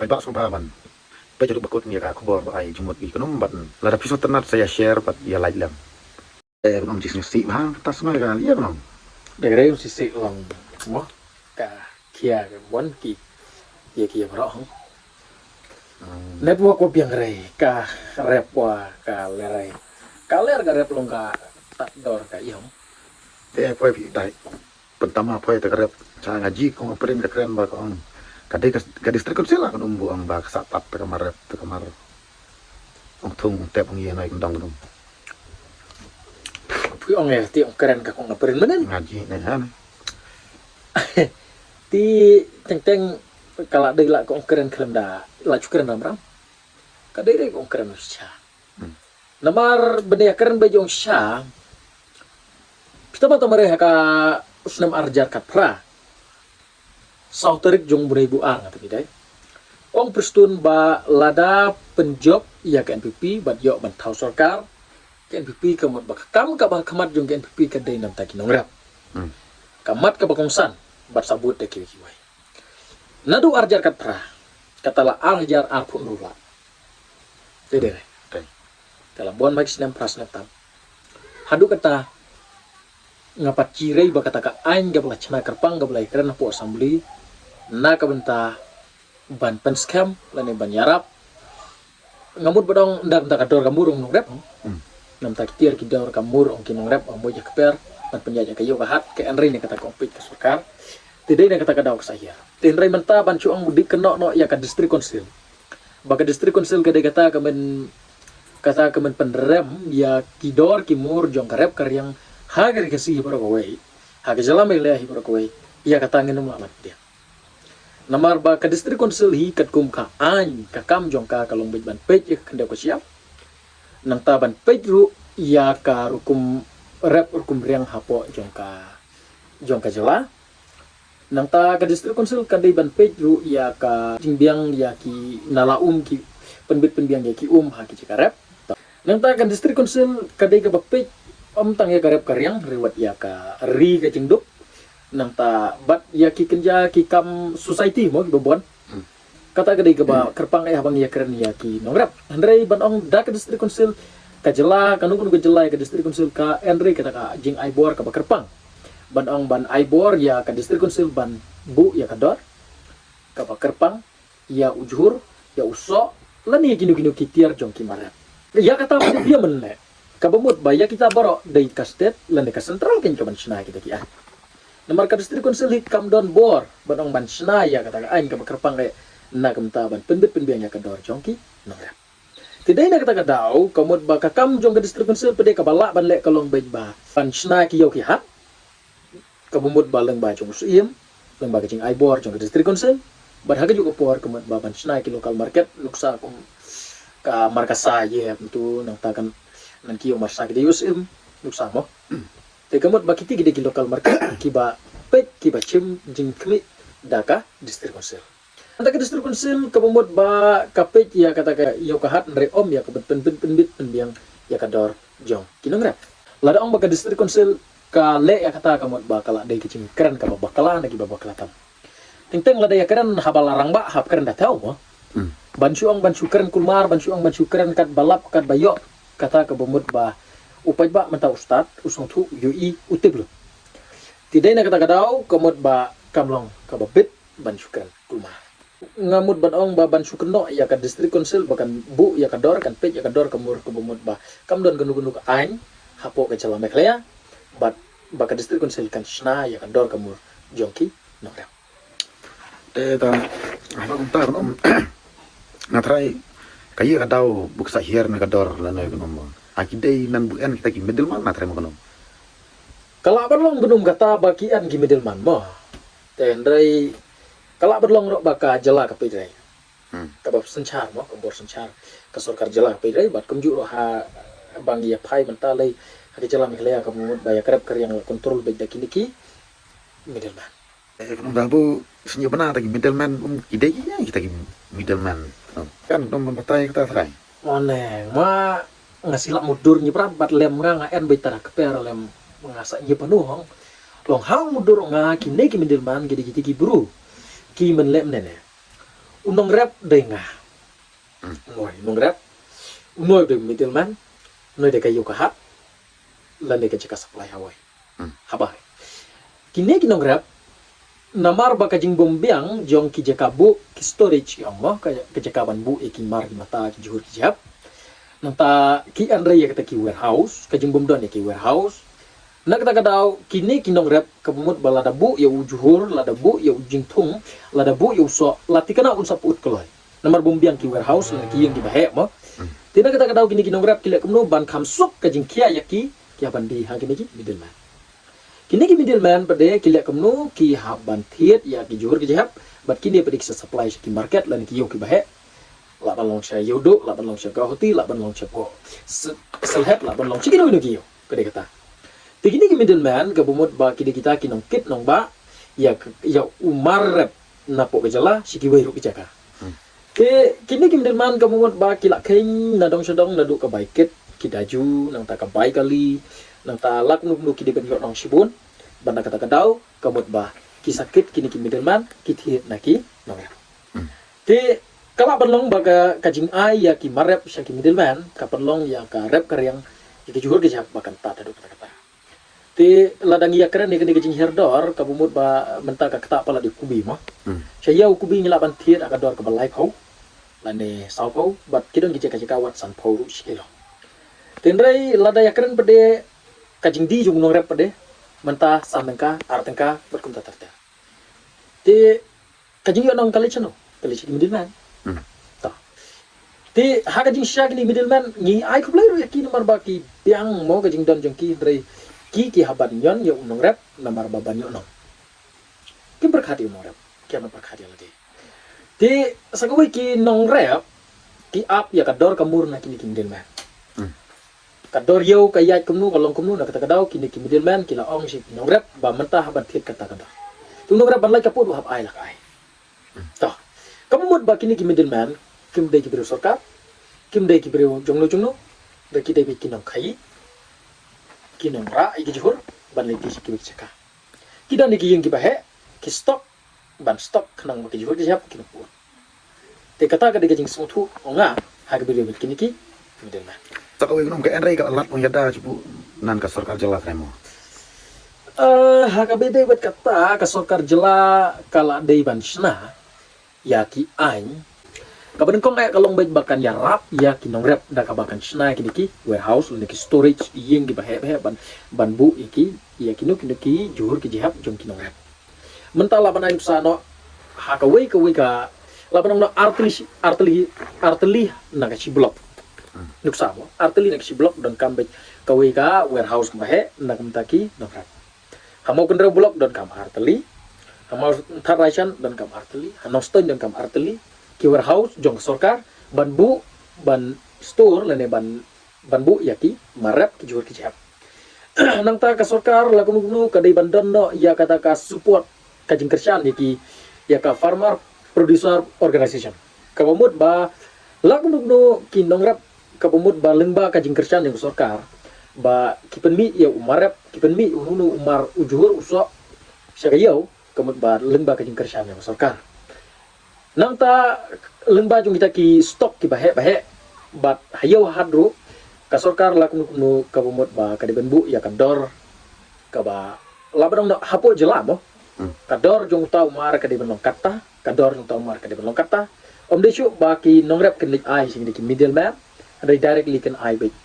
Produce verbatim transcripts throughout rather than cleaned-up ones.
Ai ba sngewbha ban peit haduh ba kut ïa ka khubor ba ai jingmut ïa ki num bad lada phi sngewtynnat sa ïa share bad ïa like lem. Eh, num jisngewsih bha ta sngew ka ïa num. Dei rei sisi long mo ka kia ka bon ki ïa ki ïa baroh. Network wa biang rei ka rep wa ka lerei ka ler ka rep long ka tat dor ka ïong. Te poi phi dai. Pentama poi te ka rep cha nga ji kong prin ka kren ba kong ka dei ka district council la ka num bu ong ba ka sa tat te ka mar rep te ka mar ong thung ong tep ong ïa noi kong dong num. Phi ong ïa ti ong kren ka kong prin menen. Nga ji ne han. Ti teng teng ka la dei la kong kren khlem da la chu kren ram ram. Ka dei dei kong kren sha. Namar bnai kren ba jong sha. Pita ba tamare ha ka snem arjar kat pra. Saw tarik jong bnai bu ar nga tadi dai. Kong Prestone ba lada penjop ïa ka N P P bad ïoh ban thaw sorkar. Ka N P P ka mut ba ka kam ka ba khmat jong ka N P P ka dei namta ki nongrep. Ka mat ka ba kongsan bad sabut da kiwi kiwai. Nadu arjar kat pra. Kata la arjar ar pun rula. Te dei. Te la bon mai snem pra snem tam. Hadu kata nga pat chi rei ba kata ka ain ga bla chna kerpang ga bla kren po assembly na ka benta ban pen skhem lane ban yarap. Nga mut ba dong ndar ndar ka dor ka mur ong nongrep. Namta ki tiar ki dor ka mur ong ki nongrep ong mo ja kper ban pen ja ka ïoh ka hat ka enrei ne kata ka ong peit ka sorkar. Te dei ne kata ka daw ka sahia. Te enrei menta ban chu ong dik keno no ïa ka district council. Ba ka district council ka dei kata ka men kata ka men penrem ïa ki dor ki mur jong ka rep ka riang ha ka ri ka si hi baroh kawei ha ka jylla Meghalaya hi baroh kawei ïa kata ngin ym lah ban pdiang. Namar ba ka district council hi katkum ka ain ka kam jong ka ka long beit ban peit ïa ka khyndew ka shiap. Nangta ban peit ruh ïa ka rukum rep rukum riang hapoh jong ka jong ka jylla. Nangta ka district council ka dei ban peit ruh ïa ka jingbiang ïa ki nala um ki pynbit pynbiang ïa ki um ha ki jaka rep. Nangta ka district council ka dei ka ba peit ym tang ïa ka rep ka riang riwat ïa ka ri ka jingduk. Nangta bad ïa ki kynja ki kam society mo ki ba bon. Kata ka dei ka ba kyrpang eh bang ïa kren ïa ki nongrep. Hynrei ban ong da ka district council ka jylla ka nukun ka jylla ka district council ka enrei kata ka jing ai bor ka ba kyrpang. Ban ong ban ai bor ïa ka district council ban bu ïa ka dor ka ba kyrpang ïa u jhur ïa u soh lane ïa kino kino ki tiar jong ki marep. Ïa kata ba ïa men le ka ba mut ba ïa kita baroh dei ka state lane ka central kin ka ban shna kita ki ai. Namar ka district council hi kam don bor ban ong ban shna ïa kata ka ain ka ba kyrpang eh na ka mynta ban pynbit pynbiang ïa ka dor jong ki nongrep. Te dei na kata ka daw ka mut ba ka kam jong ka district council pdei ka ba lah ban leh ka long beit ba ban shna ki ïew ki hat. Ka ba mut ba leng ba jong u Syiem leng ba ka jing ai bor jong ka district council. Bad ha ka juk ka por ka mut ba ban shna ki local market nuksa kum ka markasa ye tu nangta kan nan ki ïew marsa ki dei u Syiem nuksa mo. Te ka mut ba kiti ki dei ki local market ki ba peit ki ba chim jingkhmih da ka district council. Nangta ka district council ka ba mut ba ka peit ïa kata ka ïew ka hat nre om ïa ka ban pynbit pynbit pynbiang ïa ka dor jong ki nongrep. Lada ong ba ka district council ka leh ïa kata ka mut ba ka la dei ka jingkren ka ba bakla na ki ba bakla tam. Teng teng lada ïa kren ha ba la rangbah hap kren da thaw mo. Ban shu ong ban shu kren kulmar ban shu ong ban shu kren kat ba lap kat ba ïoh kata ka ba mut ba u paidbah mynta u stad u sngewthuh u ïohi u tip lut. Te dei na kata ka daw ka mut ba kam long ka ba bit ban shu kren kulmar. Nga mut ban ong ba ban shu kynnoh ïa ka district council ba kan buh ïa ka dor kan peit ïa ka dor ka mur ka ba mut ba kam don kano kano ka ain hapoh ka jylla Meghalaya bad ba ka district council kan shna ïa ka dor ka mur jong ki nongrep. Te ta haba kumta kano nga trai ka ïa ka daw buk sa hiar na ka dor lane kano mo. A ki dei nan bu en kita ki middleman nga trai mo kano. Ka lah ban long kano kata ba ki en ki middleman mo. Te hynrei ka lah ban long ruh ba ka jylla ka peit rei. Ka ba synshar mo ka bor synshar ka sorkar jylla ka peit rei bad kumjuh ruh ha bang ïa phai mynta lei ha ka jylla Meghalaya ka mut ba ïa ka rep ka riang la kontrol beit da kine ki middleman. Eh, kano da bu sñiuh bna ta ki middleman um ki dei ïa kita ki middleman. Kan dom ban batai kata trai. One ma nga silak mudur ñi brat bat lem nga nga en beit tara kper lem nga sa ñi panu hong. Long hang mudur nga ki ne ki middleman ki dei ki tiki bru ki men lem ne ne. U nongrep dei nga. Noi u nongrep. Noi dei middleman. Noi dei ka ïew ka hat. Lane ka jaka supply hawai. Habar. Kine ki nongrep, namar ba ka jingbymbiang jong ki jaka buh, ki storage ki ong mo, ka, ka jaka ban buh ïa ki mar ki mata, ki jhur ki jhep. Nangta ki ong re ïa kata ki warehouse, ka jingbymdon ïa ki warehouse. Na kata ka daw, kine ki nongrep, kaba mut ba lada buh ïa u jhur, lada buh ïa u jingthung, lada buh ïa u soh, la thikna un sa pyut kloi. Namar bymbiang ki warehouse, lane ki ïing kiba heh mo. Te na kata ka daw kine ki nongrep ki leh kumno ban kham suk ka jingkhia ïa ki, ki hap ban die ha kine ki middleman. Kine ki middleman pat de ki leh kumno, ki hap ban thied ïa ki jhur ki jhep, bad kine pat de ki sa supply sha ki market lane ki ïew kiba heh. Lah ban long sha Ïewduh, lah ban long sha Guwahati, lah ban long sha Pho. Se-, Sylhet, lah ban long sha kino kino ki ïew. Ka dei kata. Te kine ki middleman, kaba mut ba ki dei kita ki nongkit nongbah ïa, ïa u mar rep napoh ka jylla sha kiwei ruh ki jaka. Te kine ki middleman, kaba mut ba ki la kheiñ na dong sha dong, naduh ka bai kit, ki daju, nangta ka bai kali, nangta la kumno kumno ki dei ban ïoh nong shibun. Bad na kata ka daw, ka mut ba ki sa kit kine ki middleman, ki thied na ki nongrep. Te ka lah ban long ba ka, ka jingai ïa ki mar rep sha ki middleman, ka pynlong ïa ka rep ka riang, ïa ki jhur ki jhep ba kan tad haduh katta katta. Te lada ngi ïakren ïa kane ka jinghiar dor, kaba mut ba mynta ka ktah palat ïa u kubi mo. Sha ïa u kubi ngi lah ban thied ha ka dor kaba laiphew, lane sawphew, bad ki don ki jaka jaka wat sanphew ruh shi kilo. Te hynrei lada ïakren pat de ka jingdie jong u nongrep pat de, mynta san tyngka, ar tyngka, bad kumta ter ter. Te ka jingïoh nong ka leit shano? Ka leit sha ki middleman. Ta. Te ha ka jingshisha kine middleman, ngi ai khublei ruh ïa ki namar ba ki biang mo ka jingdon jong ki, hynrei ki, ki hap ban ñion ïa u nongrep namar ba ban ïoh nong. Kim pyrkhat ïa u nongrep, ki hap ban pyrkhat ïa lade. Te sa kawei ki nongrep ki ap ïa ka dor ka mur na kine ki middleman. Ka dor ïew ka ïaid kumno, ka long kumno, na kata ka daw kine ki middleman ki la ong sha ki nongrep ba mynta hap ban thied kata ka dor. Te u nongrep ban lait ka pud u hap ai la ka ai. To. Kaba mut ba kine ki middleman kim dei ki briew sorkar, kim dei ki briew jongno jongno, da ki dei beit ki nongkhaïi, ki nongrah ïa ki jhur ban leit die sha kiwei ki jaka. Ki don ïa ki ïing kiba heh, ki stock, ban stock khnang ba ki jhur ki jhep kin ym pyut. Te kata ka dei ka jingsngewthuh ong nga ha ka video bad kine ki middleman. Sa kawei nong ka, hynrei ka lad ong ïada jong u nan ka sorkar jylla ka dei mo. Eh, ha kaba ïadei bad kata ka sorkar jylla ka la dei ban shna ïa ki aiñ. Kaba nyngkong eh ka long beit ba kan ïarap ïa ki nongrep da kaba kan shna ïa kine ki warehouse lane ki storage ïing kiba heh ba heh ban, ban buh ïa ki, ïa kino kino ki jhur ki jhep jong ki nongrep. Mynta lah ban ai nuksa noh ha kawei kawei ka, lah ban ong noh artylli, artylli, artylli na ka shi block. Nuksa mo, artylli na ka shi block donkam beit kawei ka warehouse kaba heh na ka bynta ki nongrep. Ha Mawkynrew block donkam artylli. Ha Mawthadraishan donkam artylli. Ha Nongstoiñ donkam artylli. Ki warehouse jong ka sorkar ban buh, ban store lane ban, ban buh ïa ki mar rep, ki jhur ki jhep. Nangta ka sorkar la kumno kumno ka dei ban don noh ïa kata ka support, ka jingkyrshan ïa ki, ïa ka farmer producer organization. Kaba mut ba la kumno kumno ki nongrep, kaba mut ba lyngba ka jingkyrshan jong ka sorkar ba ki pynmih ïa u mar rep, ki pynmih ïa uno uno u mar, u jhur, u soh sha ka ïew, kaba mut ba lyngba ka jingkyrshan jong ka sorkar. Nangta lyngba jong kita ki stock kiba heh ba heh, bad ha ïew ha hat ruh ka sorkar la kumno kumno kaba mut ba ka dei ban buh ïa ka dor kaba, lah ban ong noh hapoh jylla mo. Ka dor jong uta u mar ka dei ban long katta, ka dor jong uta u mar ka dei ban long katta. Ym dei shuh ba ki nongrep kin leit ai sha kine ki middleman, hynrei directly kin ai beit,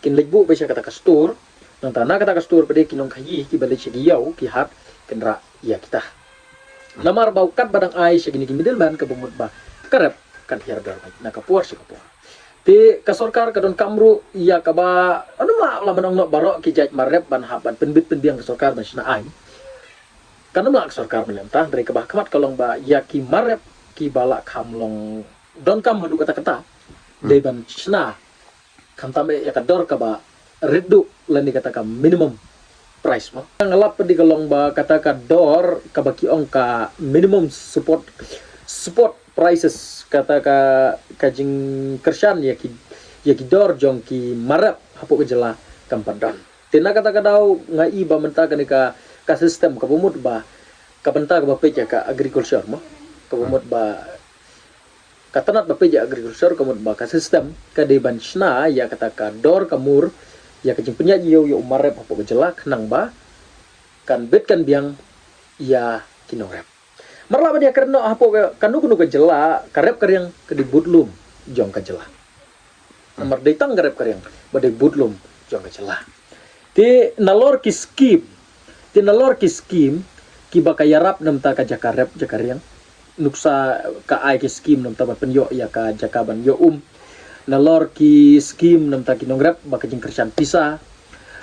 kin leit buh beit sha kata ka store. Nangta na kata ka store pat de ki nongkhaïi kiba leit sha ki ïew ki hat kin rah ïa kita. Namar ba u kat ba dang ai sha kine ki middleman kaba mut ba ka rep kan hiar dor beit na ka por sha ka por. Te ka sorkar ka donkam ruh ïa kaba, ym lah, lah ban ong noh baroh ki jait mar rep ban hap ban pynbit pynbiang ka sorkar ban shna aiñ. Kan ym lah ka sorkar ban leh kumta, hynrei kaba ha khmat ka long ba ïa ki mar rep kiba la kham long donkam haduh katta katta, dei ban shna khamtam eh ïa ka dor kaba rit duh lane kata ka minimum price mo. Nga lap pat de ka long ba kata ka dor kaba ki ong ka minimum support, support prices, kata ka, ka jingkyrshan ïa ki, ïa ki dor jong ki mar rep hapoh ka jylla kam pat don. Te na kata ka daw nga i ba mynta kane ka, ka system kaba mut ba, ka bynta kaba peit ïa ka agriculture mo, kaba mut ba Ka tnat ba peit ïa agriculture ka mut ba ka system ka dei ban shna ïa kata ka dor ka mur ïa ka jingpynïaid ïew ïa u mar rep hapoh ka jylla khnang ba kan bit kan biang ïa ki nongrep. Mar lah ban ïa kren noh hapoh ka kano kano ka jylla ka rep ka riang ka dei budlum jong ka jylla. Namar dei tang ka rep ka riang ba dei budlum jong ka jylla. Te nalor ki skim, te nalor ki skim kiba ka ïarap namta ka jaka rep jaka riang. Nuksa ka ai ki skim namta ban pynïoh ïa ka jaka ban ïoh um. Nalor ki skim namta ki nongrep ba ka jingkyrshan pisa.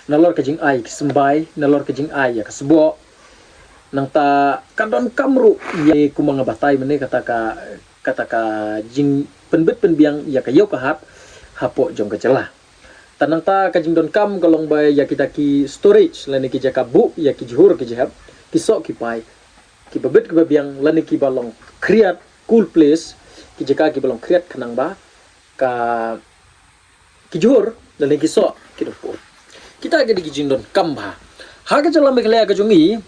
Nalor ka jingai ki symbai, nalor ka jingai ïa ka sboh. Nangta ka donkam ruh ïa, kumba nga batai mynne, kata ka, kata ka jingpynbit pynbiang ïa ka ïew ka hat hapoh jong ka jylla. Te nangta ka jingdonkam ka long ba ïa kita ki storage lane ki jaka buh ïa ki jhur ki jhep, ki soh ki pai, kiba bit kiba biang lane kiba long khriat, cool place, ki jaka kiba long khriat khnang ba ka ki jhur lane ki soh ki don pur. Kita ki dei ki jingdonkam bha ha ka jylla Meghalaya ka jong ngi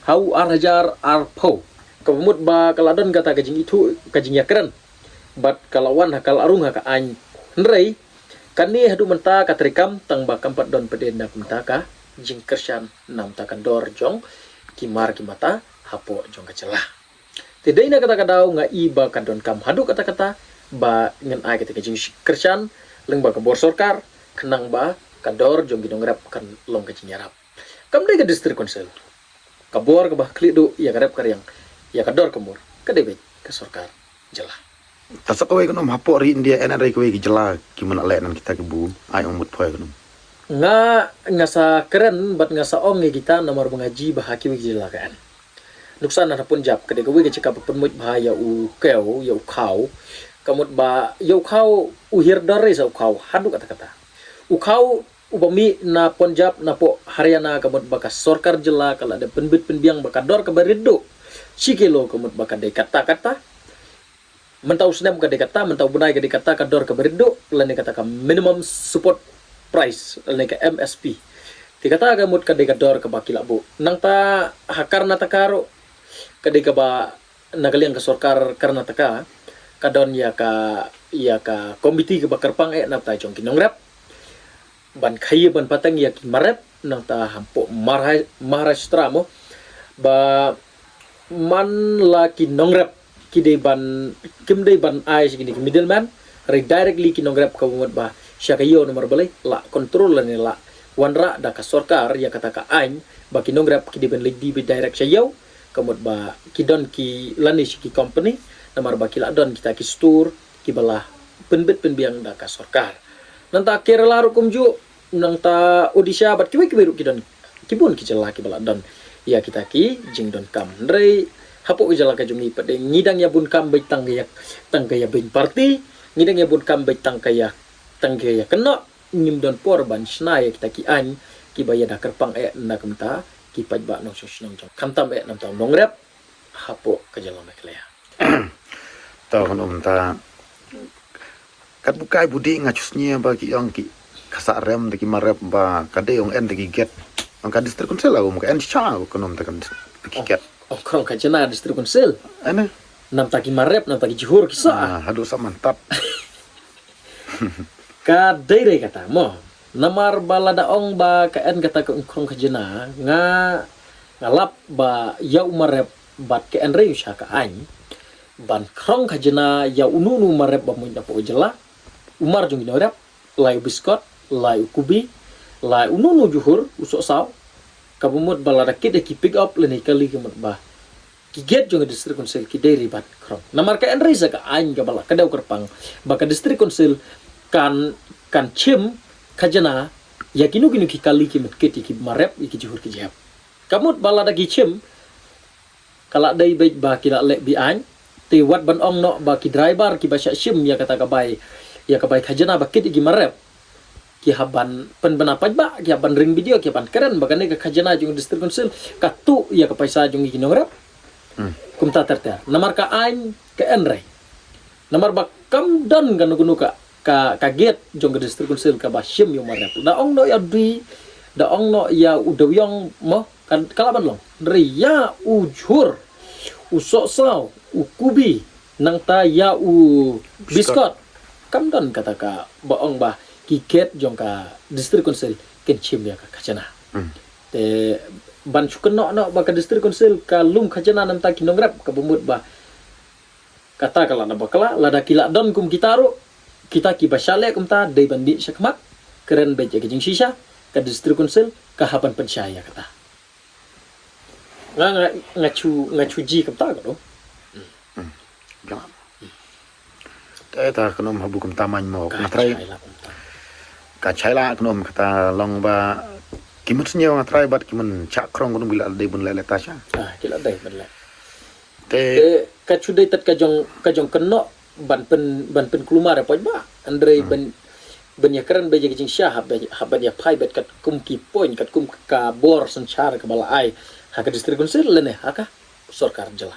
ha u ar hajar arphew. Kaba mut ba ka la don kata ka jingithuh ka jingïakren bad ka la wan ha ka la rung ha ka aiñ. Hynrei kane haduh mynta ka treikam tang ba kam pat don pat de na ka mynta ka jingkyrshan namta ka dor jong ki mar ki mata hapoh jong ka jylla. Te dei na kata ka daw nga i ba ka donkam haduh katta katta ba ngin ai kata ka jingkyrshan lyngba ka bor sorkar khnang ba ka dor jong ki nongrep kan long ka jingïarap. Kam dei ka district council, ka bor kaba khlieh duh ïa ka rep ka riang, ïa ka dor ka mur, ka dei beit ka sorkar jylla. Ta sa kawei ka num hapoh ri India, en en rei kawei ki jylla ki mane leh nan kita ki bu ai ong mut phoi ka num. Nga, nga sa kren bad nga sa ong ïa kita namar ba nga ji ba ha kiwei ki jylla ka en. Nuksa na Punjab ka dei kawei ka jaka ba pynmut bha ïa u kew, ïa u khaw. Ka mut ba ïa u khaw u hiar dor rei sa u khaw haduh katta katta. U khaw uba mih na Punjab, na poh Haryana, ka mut ba ka sorkar jylla ka la dep pynbit pynbiang ba ka dor kaba rit duh shi kilo ka mut ba ka dei katta katta. Mynta u snem ka dei katta, mynta u bnai ka dei katta, ka dor kaba rit duh lane kata ka minimum support price lane ka M S P. Te kata ka mut ka dei ka dor kaba ki la buh. Nangta ha Karnataka ruh ka dei kaba na ka liang ka sorkar Karnataka ka don ïa ka, ïa ka komiti kaba kyrpang eh na bynta jong ki nongrep ban khaïi ban pateng ïa ki mar rep. Nangta hapoh Maharashtra mo ba man la ki nongrep ki dei ban, kim dei ban ai sha kine ki middleman, hynrei directly ki nongrep ka mut ba sha ka ïew namar balei la control lane la wanrah da ka sorkar ïa kata ka aiñ ba ki nongrep ki dei ban leit die beit direct sha ïew. Ka mut ba ki don ki lane sha ki company namar ba ki la don kita ki store kiba la pynbit pynbiang da ka sorkar. Nangta Kerala ruh kumjuh, nangta Odisha bad kiwei kiwei ruh ki don, ki bun ki jylla kiba la don ïa kita ki jingdonkam. Hynrei hapoh ka jylla ka jong ngi pat de ngi dang ïa bun kam beit tang ka ïa, tang ka ïa beiñ party, ngi dang ïa bun kam beit tang ka ïa, tang ka ïa kynnoh, ngim don por ban shna ïa kita ki aiñ kiba ïa da kyrpang eh na ka bynta ki paidbah nongshong shnong jong, khamtam eh na bynta u nongrep hapoh ka jylla Meghalaya. To kan um ta kat bukai budi nga chus nia ba ki ong ki ka sa rem da ki mar rep ba ka dei ong en da ki get. Ong ka district council la um ka en cha ko nom ta kan da ki get. Ong krong ka jena district council. Ana. Namta ki mar rep, namta ki jhur ki sa. Ah, hadu sa mantap. Ka dei re kata mo. Namar ba lada ong ba ka en kata ka ong krong ka jena, nga, nga lap ba ïa u mar rep bad ka en re u sha ka aiñ ban krong ka jena ïa unu unu mar rep ba muid na poh jylla. U mar jong ki nongrep, lai u biskot, lai u kubi, lai unu unu jhur, u sohsaw. Kaba mut ba lada kit ïa ki pick up lane kali ka mut ba ki get jong ka district council ki dei re ban krong. Namar ka en re sa ka aiñ kaba la ka dei kyrpang ba ka district council kan, kan chim khajna ïa kino kino ki kali ki mut kit ïa ki mar rep ïa ki jhur ki jhep. Ka mut ba lada ki chim ka la dei beit ba ki la leh be-aiñ. Te wat ban ong noh ba ki driver kiba shah shim ïa kata ka bai, ïa ka bai khajna ba kit ïa ki mar rep, ki hap ban pynbna paidbah, ki hap ban ring video, ki hap ban kren ba kane ka khajna jong district council ka tuh ïa ka paisa jong ki nongrep. Hmm. Kumta ter ter. Namar ka aiñ ka en re. Namar ba kam don kano kano ka, ka, ka gate jong ka district council kaba shim ïa u mar rep. Da ong noh ïa u dui, da ong noh ïa u dewiong mo, ka, ka lah ban long. Hynrei ïa u jhur, u sohsaw, u kubi, Nangta ïa u biskot. Kam don kata kaba ong ba ki gate jong ka District Council kin shim ïa ka khajna. Te ban shu kynnoh noh ba ka District Council ka lum khajna namar ki nongrep, kaba mut ba kata ka la na bakla, lada ki la don kum kita ruh, kita kiba shah leh kumta dei ban mih shakhmat, kren beit ïa ka jingshisha, ka District Council ka hap ban pynshai ïa kata. Nga, nga, nga shu, nga shu ji kumta ka dong. Te ta kynnoh ha bu kumta man mo, nga trai. Shai la kumta. Ka shai la kynnoh kata long ba ki mut sniew nga trai bad ki mut shah krong kynnoh ki la dei bun leh leh ta sha. Ah, ki la dei bun leh. Te Te ka shu dei tat ka jong, ka jong kynnoh ban pyn, ban pynkulmar ïa paidbah. Hynrei ban, ban ïakren beit ïa ka jingshisha, hap ban, hap ban ïaphai beit katkum ki point, katkum ka bor synshar kaba la ai ha ka District Council lane ha ka sorkar jylla.